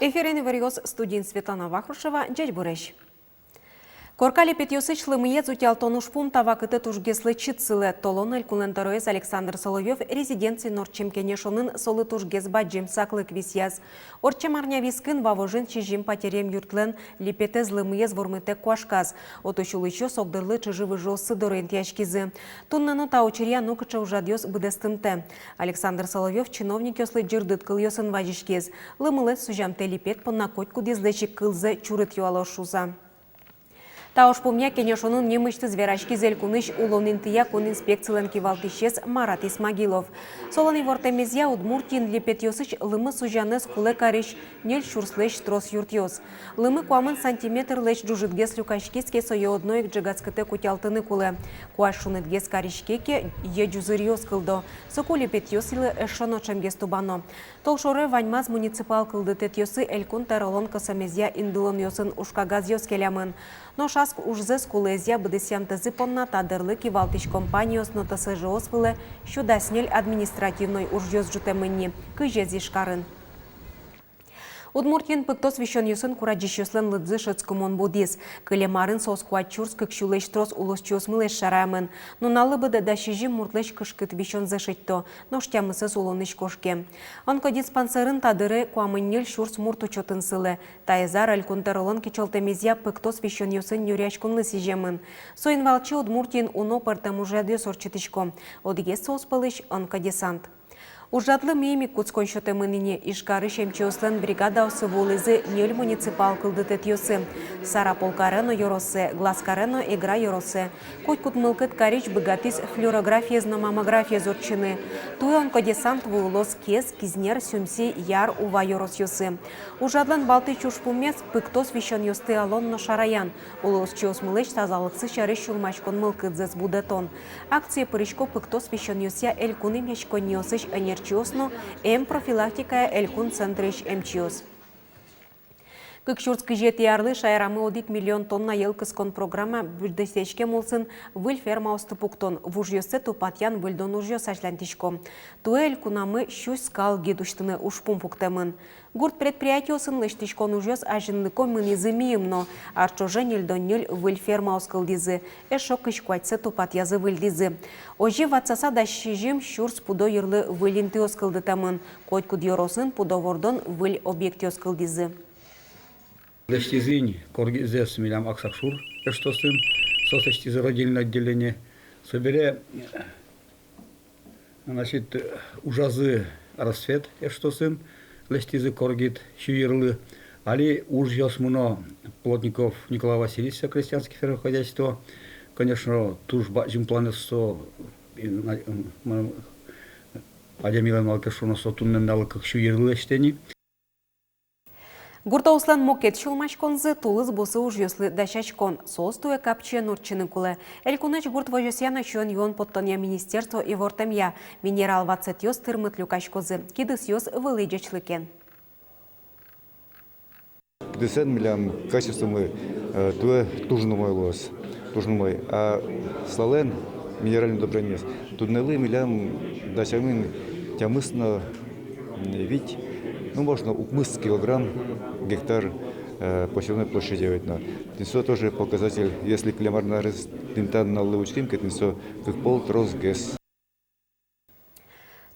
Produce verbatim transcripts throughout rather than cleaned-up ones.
Эфирын иворъёс, студиын Светлана Вахрушева. Ӟечбуресь! Корка липетъёсысь лымыез утялтон ужпум та вакытэ тужгес лэчыт сылэ. Толон Элькунлэн тӧроез Александр Соловьёв резиденциын ортчем кенешонын солы тужгес бадӟым саклык висъяз. Ортчем арня вискын Вавожын сизьым патеръем юртлэн липетэз лымыез вормытэк куашказ. Отысь улӥсьёс огдырлы чыжы-выжыоссы доры интыяськизы. Туннэ но та учыръя нокыӵе ужрадъёс быдэстымтэ. Александр Соловьёв чиновникъёслы ӟырдыт кылъёсын вазиськиз: лымылэсь сузямтэ липет понна котькудӥзлэсь ик кылзэ чурыт юалоз шуыса. Та ужпумъя кенешонын нимысьтыз вераськиз Элькунысь улон интыя кун инспекцилэн кивалтӥсез Марат Исмагилов. Солэн ивортэмезъя, Удмуртиын липетъёсысь лымы сузянэз кулэ карись ньыль сюрслэсь трос юртъёс. Лымы куамын сантиметрлэсь ӝужытгес люкаськиз ке, сое одно ик ӝегатскытэк утялтыны кулэ. Куазь шунытгес кариське ке, йӧӟузыръёс кылдо. Соку липетъёс йылэ эшшо но ӵемгес тубано. Толшоре ваньмаз муниципал кылдытэтъёсы Элькун тӧролэн косэмезъя индылонъёсын ужкагазъёс келямын. Нош ас ужзэс кулэезъя быдэсъямтэзы понна та дырлы кивалтӥсь компаниос но ТСЖ-ос вылэ сю дас ньыль административной ужъёс ӝутэмын ни, кызез Ижкарын. Удмуртиын пыктос висёнъёсын курадӟисьёслэн лыдзы шӧдскымон будӥз. Кылем арын соос куать сюрс кык сюлэсь трос улосчиосмылэсь шараямын. Нуналлы быдэ дас сизьым муртлэсь кышкыт висёнзэ шедьто, нош тямысэз улонысь кошке. Онкодиспансерын та дыре куамын ньыль сюрс мурт учётын сылэ. Таиз ар Элькун тӧролэн кичӧлтэмезъя пыктос висёнъёсын нюръяськонлы сӥземын. Соин валче Удмуртиын уно пӧртэм ужрадъёс ортчытӥсько. Одӥгез соос пӧлысь — онкодесант. Ужрадлы мийым ик кутскон сётэмын ини. Ижкарысь эмчиослэн бригадаоссы вуылӥзы ньыль муниципал кылдытэтъёсы: Сарапул каре но ёроссэ, Глаз каре но Эгра ёроссэ. Котькуд мылкыд карись быгатӥз флюорографиез но маммографиез ортчыны. Туэ онкодесант вуылоз Кез, Кизнер, Сюмси, Яр, Ува ёросъёсы. Ужрадлэн валтӥсь ужпумез — пыктос висёнъёсты алон но шараян, улосчиосмылэсь тазалыксы сярысь сюлмаськон мылкыдзэс будэтон. Акцие пырисько пыктос висёнъёсъя Элькун эмъяськонниосысь ӧнерчиос но эмпрофилактикая Элькун центрысь эмчиос. Кык сюрс кызетӥ арлы шаерамы одӥг миллион тонна йӧл кыскон программа быдэсъяськем улсын выль фермаосты пуктон, вужъёссэ тупатъян-выльдон ужъёс азьланьтӥсько. Туэ элькунамы сю скал гид усьтыны ужпум пуктэмын. Гурт предприятиосын лэсьтӥськон ужъёс азинлыко мынӥзы мийым но. Ар ӵоже ньыльдон ньыль выль фермаос кылдӥзы, эшшо кызь куатьсэ тупатъязы-выльдӥзы. Озьы ватсаса дас сизьым сюрс пудо йырлы выль интыос кылдытэмын. Котькуд ёросын пудо вордон выль объектъёс кылдӥзы. Лэсьтӥзы ини коргизэс милям Аксакшур эштосын, соос лэсьтӥзы родильное отделение. Собере, значит, ужазы Рассвет эштосын, лэсьтӥзы коргид сю йырлы. Али ужъёс мыно Плотников Николай Васильевичлэн крестьянский фермер хозяйство. Конечно, туж бадӟым планэз со, и на-, м, м, адямилэн, малы ке шуоно, со туннэ нуналлы кык сю йырлы лэсьтэ ини. Гуртъёслэн мукет сюлмаськонзы — тулыс бусы ужъёслы дасяськон. Соос туэ капчиен ортчыны кулэ. Элькунысь гурт возёсъя но сиён-юон поттонъя министерство ивортэмъя, минерал ватсэтъёс тырмыт люкаськозы, кидысъёс вылӥ ӟечлыкен. Кидысэн милям качествомы, э, туэ туж умой луоз, туж умой. А слалэн минеральный удобрениез туннэлы милям дасямын тямыс но, м, вить, ну, можно, укмыс килограмм гектар, э, посевной площади ведь но. Тӥни со тоже показатель, если кылем ар нарысь тӥни та нуналлы учким ке, тӥни со кык пол тросгес.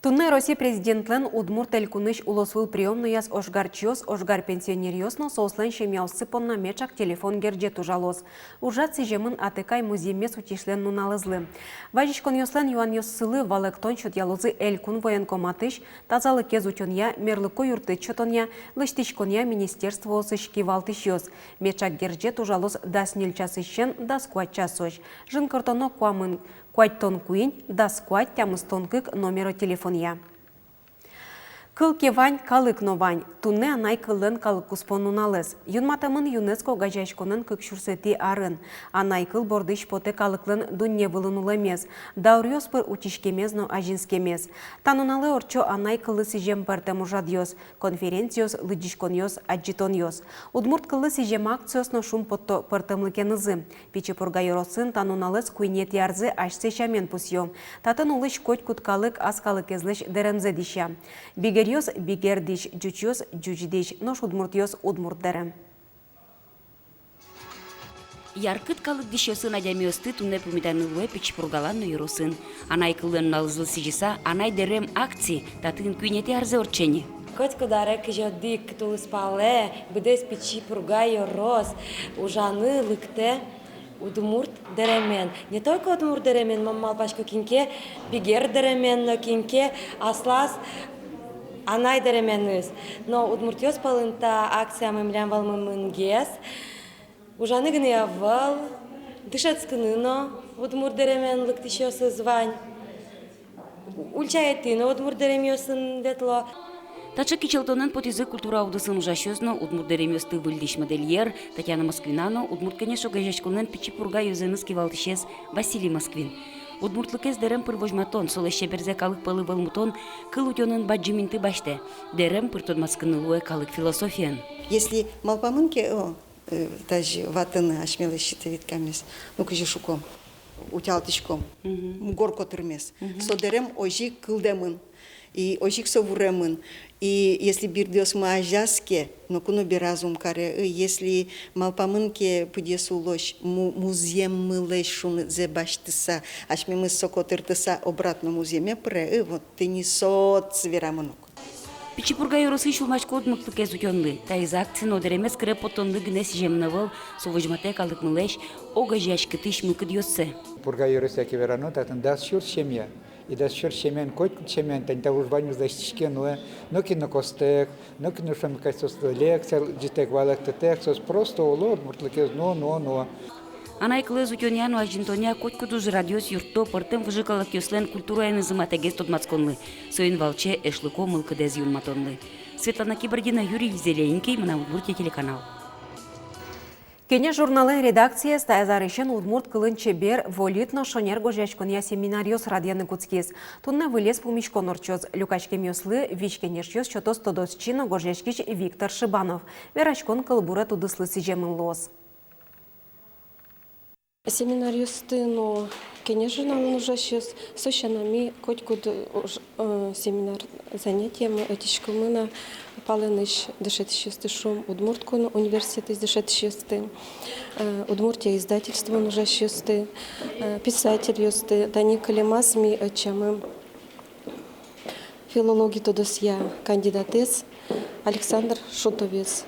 Туннэ Россия президентлэн Удмурт Элькунысь улосвыл приёмнояз ожгарчиос, ожгар пенсионеръёс но соослэн семьяоссы понна меӵак телефон герӟет ужалоз. Ужрад сӥземын атыкай музъеммес утисьлэн нуналызлы. Вазиськонъёслэн юанъёссылы валэктон сётъялозы Элькун военкоматысь, тазалыкез утёнъя, мерлыко юрттэт сётонъя, лэсьтӥськонъя министерствоосысь кивалтӥсьёс. Меӵак герӟет ужалоз дас ньыль часысен дас куать часозь. Жингыртоно куамын куатьтон куинь, дас куать, тямыстон кык номеро телефонъя. Кыл ке вань, калык но вань. Туннэ анай кыллэн калыккуспо нуналэз. Юнматэмын ЮНЕСКО огазеяськонэн кык сюрсэтӥ арын. Анай кыл бордысь потэ калыклэн дунне вылын улэмез, дауръёс пыр утиськемез но азинскемез. Та нуналэ ортчо анай кыллы сӥзем пӧртэм ужрадъёс: конференциос, лыдӟиськонъёс, адӟытонъёс. Удмурт кыллы сӥзем акциос но шумпотто пӧртэмлыкенызы. Пичи Пурга ёросын та нуналэз куинетӥ арзэ асьсэ сямен пусъё. Татын улӥсь котькуд калык ас калыкезлэсь дэремзэ дӥся. Бигер Бигер дӥсь, ӟучъёс — ӟуч дӥсь, нош удмуртъёс — удмурт дэрем. Яркыт калык дӥсьёсын адямиосты туннэ пумитаны луэ Пичи Пургалэн но ёросын. Анай кыллэн нуналызлы сӥзьыса «Анай дэрем» акци татын куинетӥ арзэ ортче ни. Котькуд аре кызь одӥг тулыспалэ быдэс Пичи Пурга ёрос ужаны лыктэ удмурт дэремен. Не только удмурт дэремен, мон малпасько, кин ке бигер дэремен но, кин ке аслаз анай дэременыз. Но удмуртъёс пӧлын та акция милям вӧлмемынгес. Ужаны гинэ ӧвӧл, дышетскыны но удмурт дэремен лыктӥсьёсыз вань. Ульчаетӥ но удмурт дэремъёсын ветло. Таӵе кичӧлтонэн потӥзы культура удысын ужасьёс но, удмурт дэремъёсты выльдӥсь модельер Татьяна Москвина но, «Удмурт кенеш» огазеяськонлэн Пичи Пурга ёзэныз кивалтӥсез Василий Москвин. Удмуртлыкез дэрем пыр возьматон, солэсь чеберзэ калык пӧлы вӧлмытон кыл утёнын бадӟым инты басьтэ. Дэрем пыр тодматскыны луэ калык философиен. Если малпамын ке, о, э, тазьы ватыны асьмелэсь щитовидкамес, ну, кызьы шуком, утялтӥськом, мгм, мугор котырмес. Мгм. Со дэрем озьы ик кылдэмын, и озьы ик со вуремын. И если бирдыосмы азяз ке, ноку но бераз ум каре, э, если малпамын ке пыдесулозь му-, музъеммылэсь шунытсэ басьтыса, асьмемыз со котыртыса обратно музъеме пыре, э, вот тӥни соос верамын ук. Пичи Пурга ёросысь сюлмасько удмуртлыкез утёнлы. Таиз акци но дэремез кыре поттонлы гинэ сӥземын ӧвӧл, со возьматэ калыкмылэсь огазеяськытӥсь мылкыдъёссэ. Пурга ёрос яке верано, татын дас сюрс семья. И дас сюрс семьяын, котькуд семьяын тани та уж ваньмыз лэсьтӥське нуэ, нокин но костэк, нокин но, шуом, кадь соослы лекция ӝытэк, валэктытэк, соос просто уло, удмуртлыкез нуо, нуо, нуо. Анай кылэз утёнъя но азинтонъя котькуд ужрадъёс юртто пӧртэм выжыкалыкъёслэн культураенызы матэгес тодматсконлы. Соин валче эшлыко мылкыдэз юнматонлы. Светлана Кибардина, Юрий Зелененький, «Мынам Удмуртие» телеканал. «Кенеш» журналэн редакциез таяз арысен удмурт кылын чебер, волит но шонер гожъяськонъя семинаръёс радъяны кутскиз. Туннэ вылез пумиськон ортчоз. Люкаськемъёслы визь-кенешъёс сётоз тодосчи но гожъяськись Виктор Шибанов. Вераськон кылбурет удыслы сӥземын луоз. Семинаръёсты но «Кенеш» журналын ужасьёс, со сяна ми котькуд уж-, э, семинар, занятиемы ӧтиськомы на палэнысь дышетӥсьёсты, шуом, Удмурт кун университетысь дышетӥсьёсты, э, «Удмуртия» издательствоын ужасьёсты, э, писательёсты. Тани кылемаз ми ӧтчамы филологи тодосъя кандидатэз Александр Шутовез.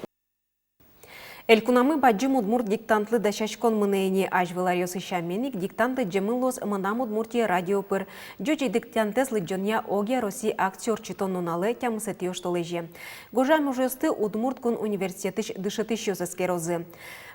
Элькунамы бадӟым удмурт диктантлы дасяськон мынэ ини. Азьвыл аръёсы сямен ик, диктант лыдӟемын луоз «Мынам Удмуртие» радио пыр. Ӟуч диктантэз лыдӟонъя огъя Россия акци ортчытон нуналэ, тямысэтӥ оштолэзе. Гожъям ужъёсты Удмурт кун университетысь дышетӥсьёс эскерозы.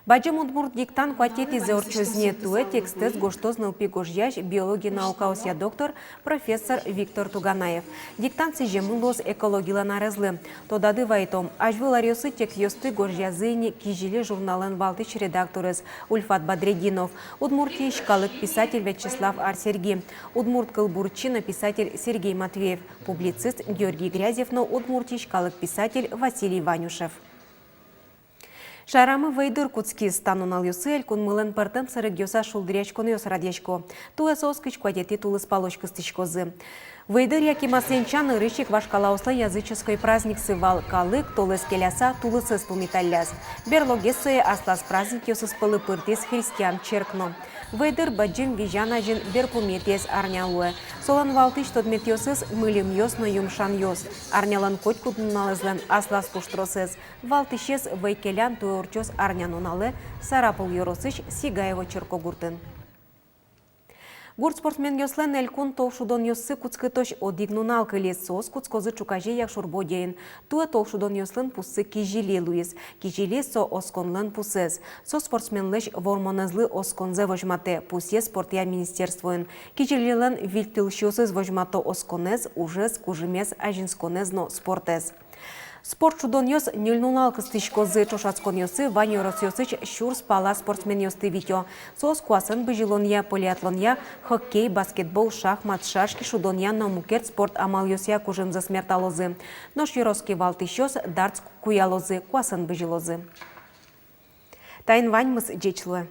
Бадӟым удмурт диктант куатетӥзэ ортчоз ни. Туэ текстэз гожтоз нылпи гожъясь, биология наукаосъя доктор, профессор Виктор Туганаев. Диктант сӥземын луоз экологилэн арезлы. Тодады вайтом, азьвыл аръёсы текстъёсты гожъязы ини «Кизили» журналлэн валтӥсь редакторез Ульфат Бадретдинов, Удмуртиысь калык писатель Вячеслав Ар-Серги, удмурт кылбурчи но писатель Сергей Матвеев, публицист Георгий Грязев но Удмуртиысь калык писатель Василий Ванюшев. Шаерамы вӧйдыр кутскиз. Та нуналъёсы элькунмылэн пӧртэм сэрегъёсаз шулдыръяськонъёс радъясько. Туэ соос кызь куатетӥ тулыспалозь кыстӥськозы. Вӧйдыр яке масленча нырысь ик вашкалаослэн языческой праздниксы вал. Калык, толэз келяса, тулысэз пумиталляз. Берлогес сое аслаз праздникъёсыз пӧлы пыртӥз христиан черк но. Вӧйдыр Бадӟым Визян азьын берпуметӥез арня луэ. Солэн валтӥсь тодметъёсыз — мыльымъёс но юмшанъёс. Арнялэн котькуд нуналэзлэн аслаз пуштросэз. Валтӥсез вӧй келян туэ ортчоз арнянуналэ Сарапул ёросысь Сигаево черкогуртын. Гурт спортсменъёслэн элькун толшудонъёссы кутскытозь одӥг нунал кылиз. Соос кутскозы ӵуказе Якшур-Бӧдьяын. Туэ толшудонъёслэн пуссы кизили луиз. Кизили — со осконлэн пусэз. Со спортсменлэсь вормонэзлы осконзэ возьматэ, пусъе спортъя министерствоын. Кизилилэн вильтылӥсьёсыз возьмато осконэз, ужез, кужымез, азинсконэз но спортэз. Спорт шудонъёс ньыль нунал кыстӥськозы. Ӵошатсконъёсы вань ёросъёсысь сюрс пала спортсменъёсты витё. Соос куасэн бызьылонъя, полиатлонъя, хоккей, баскетбол, шахмат, шашки шудонъя но мукет спорт амалъёсъя кужымзэс мерталозы. Нош ёрос кивалтӥсьёс дартс куялозы, куасэн бызьылозы. Таин ваньмыз. Ӟеч луэ.